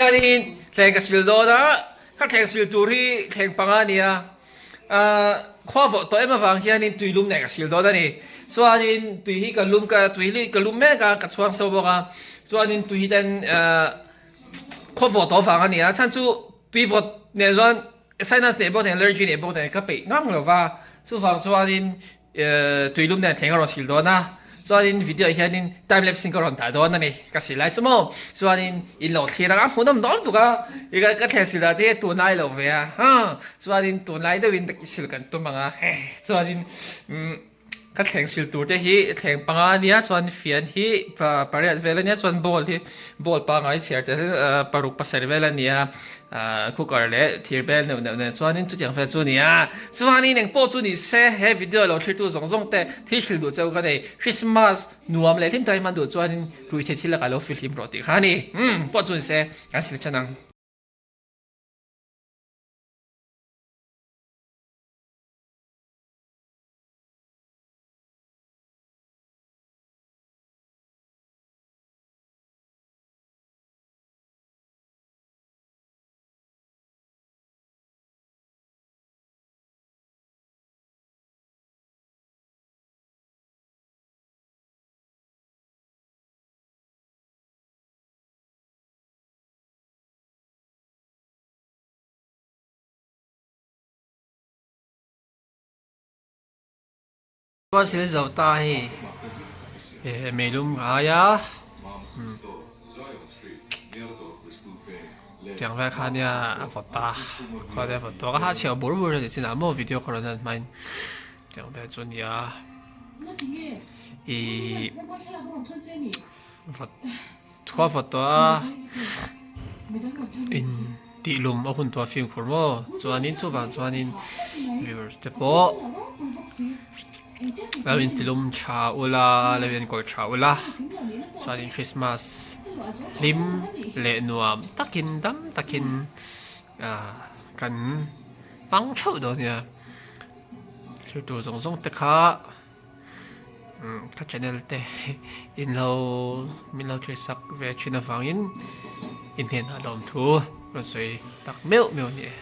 Hianin thleng ka sil dawn a, ka thleng sil tur hi thleng panga a ni a, ahh khua vawh tawh em avang hianin tui lum nen ka sil dawn a ni. Chuanin tui hi ka lum ka tui hi ka lum mek a, ka chhuang so bawk a, chuanin tui hi ten ahh khua vawh tawh avang a ni a, chhan chu tui vawt nen chuan sinus neih bawk nen allergy neih bawk nen ka peih ngang lo va, chuvang chuanin Tuilum nen thleng a rawn sil dawn a, chuanin video ah hianin time lapse in ka rawn dah dawn a ni, ka sil lai chu maw, chuanin in lo thlir ang a hmuhnawm dawn tuk a, i ka thleng sil dan te hi tunlai lo ve a, ha chuanin tunlai deuhin sil kan tum ang a, chuanin umm ka thleng sil tur te hi thleng panga a nia chuan fian hi pariat vel a nia chuan bowl hi bowl pangai chhiar tel paruk pasarih vel a nia. Ahh cooker leh thir bel neuh neuh nen chuanin chutiang vel chu a ni a, chuanin eng pawh chu ni se he video lo thlirtu zawng zawng te thil hrilh duh cheu ka nei, Christmas nuam leh hlim takin hman duh chuanin ruihtheih thil lakah lo fihlim rawh tih kha a ni, umm pawh chu ni se kan sil ṭan ang. Sil zo ta hei meilum ka hai a tiang vel kha nia a vawt ta khua te a vawt tawk a ha chhiah bur bur a ni chin ah maw video ka rawn en hmain tiang vel chu a ni a ihh vawt khua vawt tawh a in tih lum a hun tawh a fimkhur maw chuanin chuvang chuanin viewers te pawh lo intilum tha ula lo enkawl tha ula chuanin Christmas hlim leh nuam takin dam takin ah kan hmang theuh dawn nia thlir tur zawng zawng te kha. Ka channel te in lo min lo thlir sak ve thin avangin in hnenah lawmthu rawn sawi tak meuh meuh a ni e.